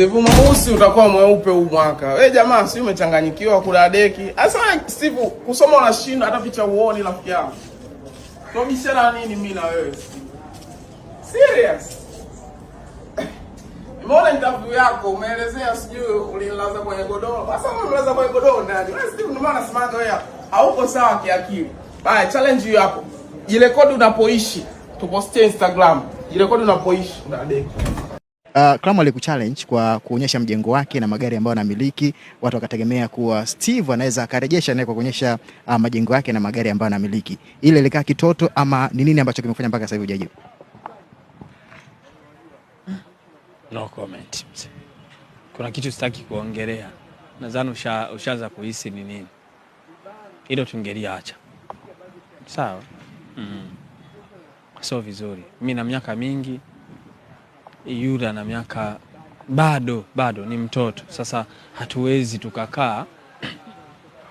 Steve mweusi utakuwa mweupe huu mwaka. Wewe jamaa, si umechanganyikiwa kula deki. Asa Steve, kusoma unashindwa hata picha uone rafiki yangu. Tunabishana nini mimi na wewe Steve? Serious? Nimeona interview yako umeelezea sijui ulinilaza kwenye godoro. Sasa wewe umelaza kwenye godoro nani? Wewe Steve, ndio maana nasemaga wewe hauko sawa kiakili. Baya, challenge hiyo hapo. Jirekodi unapoishi. Tupostie Instagram. Jirekodi unapoishi unadeki. Clamo alikuchallenge kwa kuonyesha mjengo wake na magari ambayo anamiliki. Watu wakategemea kuwa Steve anaweza akarejesha naye kwa kuonyesha majengo yake na magari ambayo anamiliki. Ile ilikaa kitoto ama ni nini ambacho kimefanya mpaka sasa hivi hujajibu? No comment. Kuna kitu sitaki kuongelea, nadhani ushaanza kuhisi ni nini. Hilo tungeliacha sawa. Sio vizuri. Mi na miaka mingi, yule ana miaka bado ni mtoto. Sasa hatuwezi tukakaa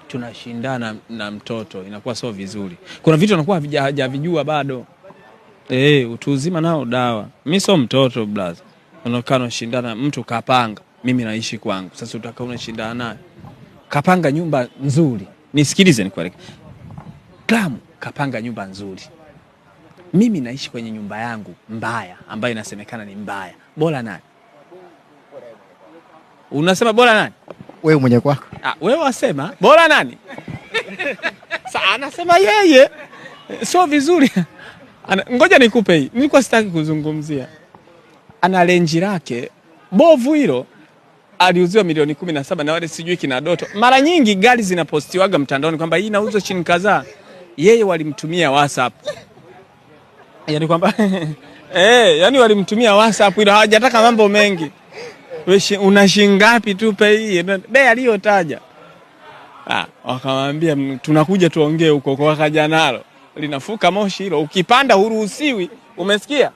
tunashindana na mtoto, inakuwa sio vizuri. Kuna vitu anakuwa hajavijua bado. Utu uzima nao dawa. Mi sio mtoto blaza, unakaa unashindana, mtu kapanga, mimi naishi kwangu. Sasa utakaa unashindana naye, kapanga nyumba nzuri. Nisikilize nikueleke, Clamo kapanga nyumba nzuri, mimi naishi kwenye nyumba yangu mbaya ambayo inasemekana ni mbaya. Bora nani? Unasema bora nani? Wewe mwenye kwako. Ah, wewe wasema bora nani? Sasa anasema yeye sio vizuri. Ngoja nikupe hii. Nilikuwa sitaki kuzungumzia. Ana Range lake bovu hilo, aliuziwa milioni 17 na wale sijui kina Doto. Mara nyingi gari zinapostiwaga mtandaoni kwamba hii inauzwa chini kadhaa. Yeye walimtumia WhatsApp. Yaani kwamba yani walimtumia WhatsApp ila hawajataka mambo mengi. Wewe una shilingi ngapi tupe hii? Bei aliyotaja. Ah, wakamwambia tunakuja tuongee huko kwa, wakaja nalo. Linafuka moshi hilo. Ukipanda huruhusiwi. Umesikia?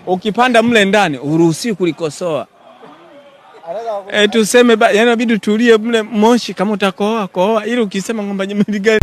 Ukipanda mle ndani huruhusiwi kulikosoa. Tuseme yani inabidi tulie mle moshi, kama utakohoa kohoa, ili ukisema ngomba gari